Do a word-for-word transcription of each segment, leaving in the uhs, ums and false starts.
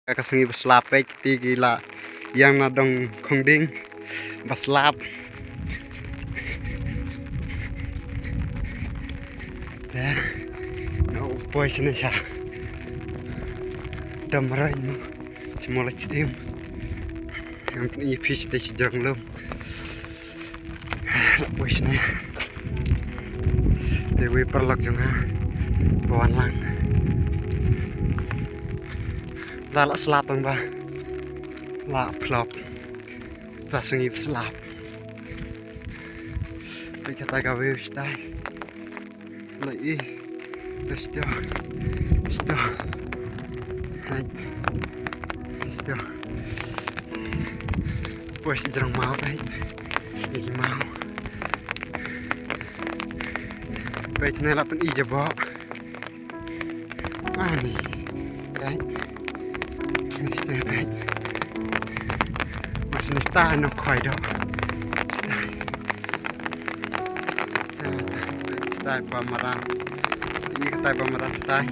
Ka sngi ba slap peit, kiti ki la ïeng na dong khongding ba slap. Te nga u poi shane sha Dam Rain mo. Sha Mawlai Stadium. Em, i phi sha te shi jrong lum. La poi shane. Te wei paralok jong nga ba wan lang. La, la slap tang ba la phlop. La sngi ba slap. Peit kata ka view shatai. La i. Let's go. Let's go. Hai. Let's go. Pues jrong maw, hai. Ni maw. Peit ne la pyni jabo. Ani. Peit. Ni sne peit. Mas ni ta no khoi do. Stai. Stai pa maran. Ni kata pa maran stai.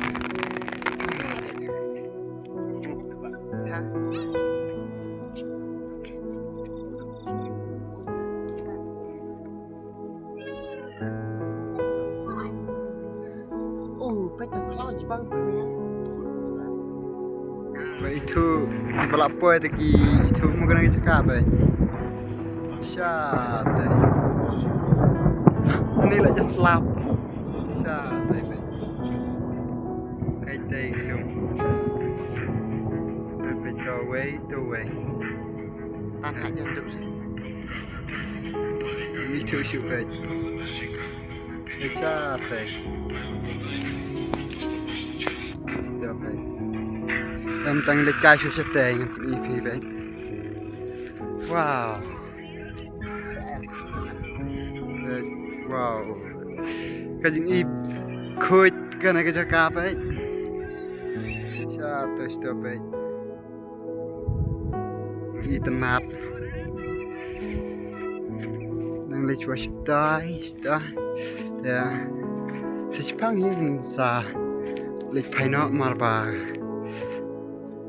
Ha? Oh, peit tang cloud jibang. Peit itu, ba la poi te ki itu mo kana ki jaka peit. Sha te. Ani la jan slap. Sha te peit. Peit te ki lu. Peit to wei, to wei. Tan ha jan duk. Mi tu shu peit. Isa peit. Isa peit. Em tang leit kai shu shatei ngan pyni phi peit. Wow. Peit. Wow. Ka jingïeit khuid kane ka jaka peit. Isa to, isa peit. Itynnad. Nang leit shuwa shatai, shatai. Te sa shiphang hi sa leit phai noh namar ba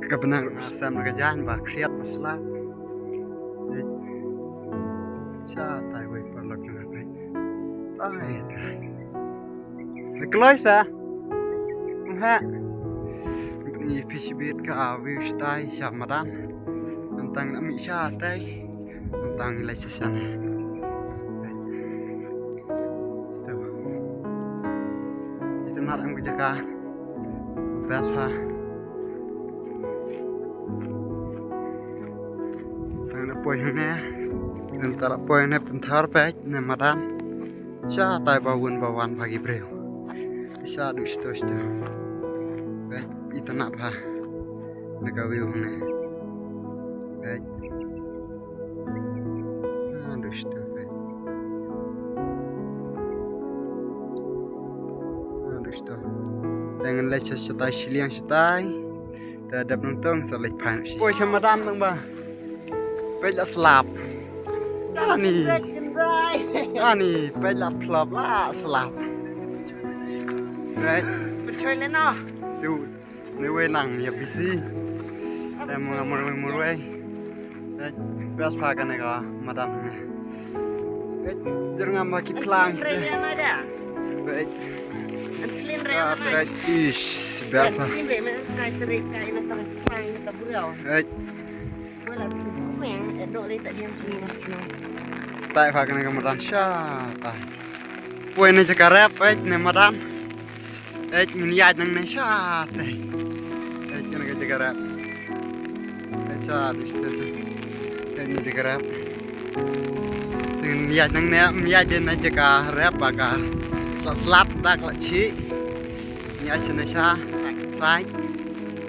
ka bneng ruh sa sem na ka jaiñ ba khriat ba slap. Leit shatai wei paralok jong nga peit. Tai, tai. Kloi sa. Ym heh. Ngi phi shibit ka view shatai sha madan. Nangtang na mih shatai. Nangtang ngi leit sha shan. Ito. Ito nar ang ka jaka. Best ha. Tang na poi hangne. Nangta la poi hangne pynthor peit na madan. Shatai ba wun ba wan ba ki briew. Sha du shito shito. Peit itynnad ha. Na ka view ne. Peit. Ah, du shito peit. Ah, du shito. Te ngan leit sha shatai shiliang shatai. Te dep nangtong sa leit phai noh shi. Poi sha madan nang ba. Peit la slap. Ani. Ani, peit la phlop la slap. Peit. Pynchoi le noh. Tu, ni wei nang ïa busy. Em nga murwei murwei. Peit, best pha kane ka madan ne. Peit, jyrngam ba ki phlang. Peit. Peit, ish, best pha. Peit. Stai pha kane ka madan shatai. Poi ne jaka rep, peit ne madan. Peit ngin ïaid nangne shatai. Peit kane ka jaka rep. Peit sha du shito. Peit ne jaka rep. Ngin ïaid nangne, ngin ïaid ne jaka rep ba ka slap slap dak la chi. Ngin ïaid shane sha. Sai.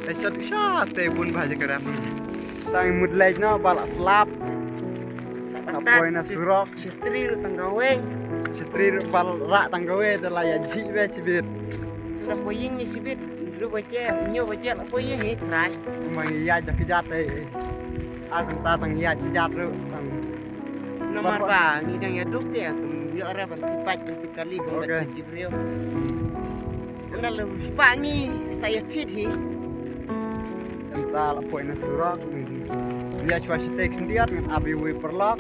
Peit sha du shatai bun ba jaka rep. Tang mut leit noh ba la slap. Ka poi na surok. Shatri ruh tang kawei. Shatri ruh ba la rah tang kawei te la ïa jih be shibit. Sa poi ïing ni shibit. Ruh ba che, nyo ba che la poi ïing ni trai. Ma ngi ïaid da kjat te. Ar kynta tang ïaid kjat ruh tang. Namar ba ngi dang ïa duk te kum ïoh re ban phi pait phi kali kum ba ki briew. Ynda la spah ngi sa ïa thied hi. Mynta la poi na surok. Ïa shuwa shatei khyndiat ngan ap ïa uwei u paralok.